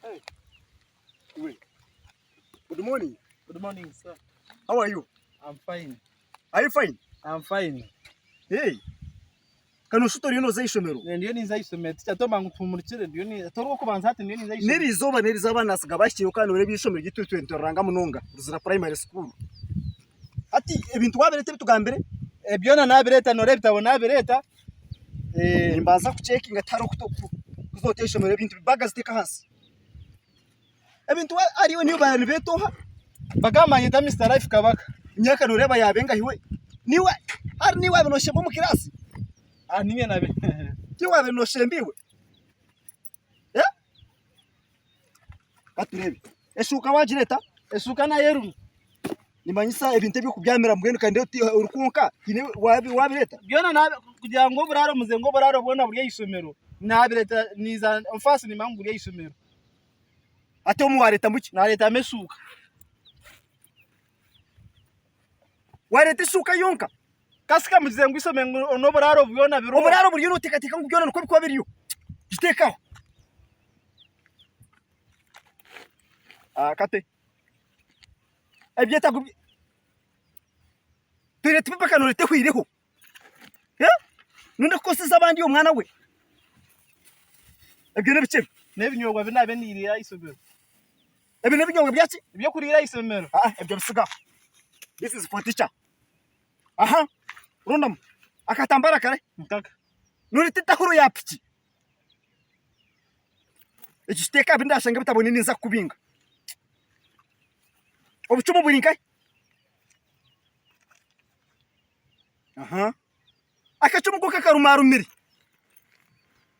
Hey. Iwe. Good morning. Good morning, sir. How are you? I'm fine. Are you fine? I'm fine. Hey. Kanu nshuti oriyo nooza aha ishomero? Ndiyo ninza aha ishomero. Ticha tomba ngu mpumurikire ndiyo ni tori ow'okubanza hati ndiyo ninza aha ishomero. N'eri izooba n'eri izooba abaana nasiga bahikireho kandi noreeba eishomero ryaitu itwe nituriranga munonga Ruzira Primary School. Hati ebintu wabireeta ebi tugambire? Byona nabireeta noreeba ebitabo nabireeta. Nimbanza kucekinga tihariho kuza ota eishomero ebintu baga ziteeke ahansi. Ebintu hariyo niyo baaba nibeeta oha? Bakaba nibanyeta Mister Life Kabaka. Emyaka noreeba yaaba engahi we? Niiwe hati niiwe waabaire noshemba omu kiraasi? Niinye naabaire. Tiiwe waabaire noshemba iwe? Katureebe. Eshuuka waagireeta? Eshuuka nayo erimu. Nimanyisa ebintu eby'okubyamira mbwenu kandi ori kwonka haine waabireeta? Byona nabi kugira ngu oburaaro muze ngu oburaaro bwona buri aha ishomero nabireeta niiza omu faasi nimanya ngu buri aha ishomero. Hati omu waareetamu ki? Naareetamu eshuuka. Waareeta eshuuka yonka? Kasika mugize ngu eishomero ngu n'oburaaro bwona biriho. Oburaaro buriyo nooteekateeka ngu byona nikwo birikuba biriyo? Giteeke aho. Kate. Ebyetaago toilet paper ka nooreeta ehweireho. Noyenda kukozesa abandi omwana we? Ebyo n'ebiki ebyo? N'ebinyobwa bi naabaire niriira aha ishomero. Ebyo n'ebinyobwa byaki? Eby'okuriira aha ishomero. Ebyo bisiga aho. This is for teacher. Aha, rondamu. Akatambara kare? Nkaka. Noreeta etahuro ya piki. Eki kiteeka aha bi ndashanga bitaboniire ninza kukubinga. Obucumu buri nkahi? Aha. Akacumu ko kakarumarumire.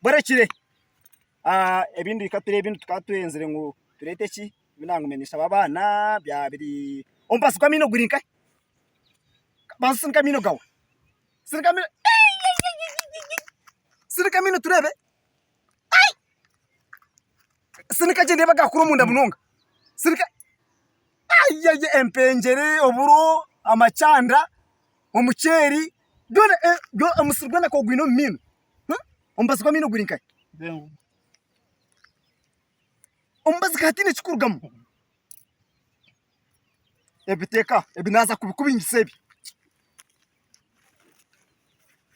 Borekire. Ah, ebindi ka tureebe ebindi tukaba twenzire ngu tureete ki? Ebi nanguma ninshaba abaana byaba biri omubazi gw'amaino guri nkahi? Banza osinike amaino gaawe. Sinika amaino. Sinika amaino tureebe. Sinika gye ndeebe agakura omunda munonga. Sinika. Ayiyaye empengyere, oburo, amakyanda, omuceeri, byona omusiri gwona ka ogwine omu maino. Omubazi gw'amaino guri nkahi? Omubazi ka hataine ekirikurugamu. Ebi teeka aho, ebi naaza kubikubingisa ebi.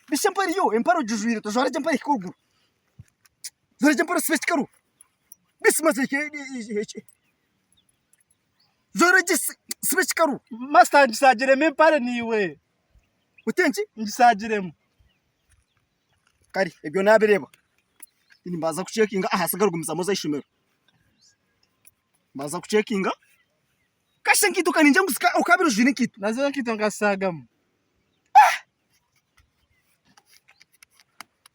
Beitu empare yo, empare ogijwaire tojwara gye empare ehika eruguru. Jwara gye empare osibe ekikaru. Beitu Jwara gye siba ekikaru. Masita ngisaagiremu empare naiwe. Ote nki? Ngisaagiremu. Kare ebyo nabireeba. Nimbanza kucekinga aha sigara ogumizamu oze aha ishomero. Mbanza kucekinga. Kasha enkaito ka ningira ngu okabaire ojwaire enkaito. Nazo enkaito nkazisaagamu.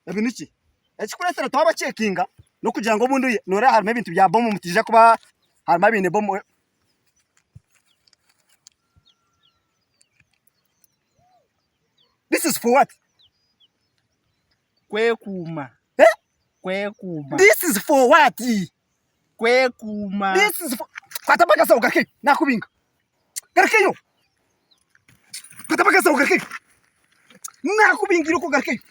Ebi niki? Ekikureetera twabacekinga n'okugira ngu obundi nooreeba harimu ebintu bya bomu mutaija kuba harimu abaine bomu. This is for what? Kwekuuma. Kwekuuma. This is for what? Kwekuuma. This is for... Kwata mpaka ogarukeyo nakubinga. Garukeyo. Kwata mpaka ogarukeyo. Nakubingira okwo garukeyo.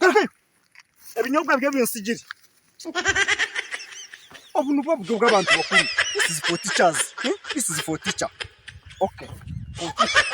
Garukeyo. Ebinyobwa byo binsigire. Obu nibwo buryo bw'abantu bakuru. This is for teachers. This is for teacher. Okay. For teacher.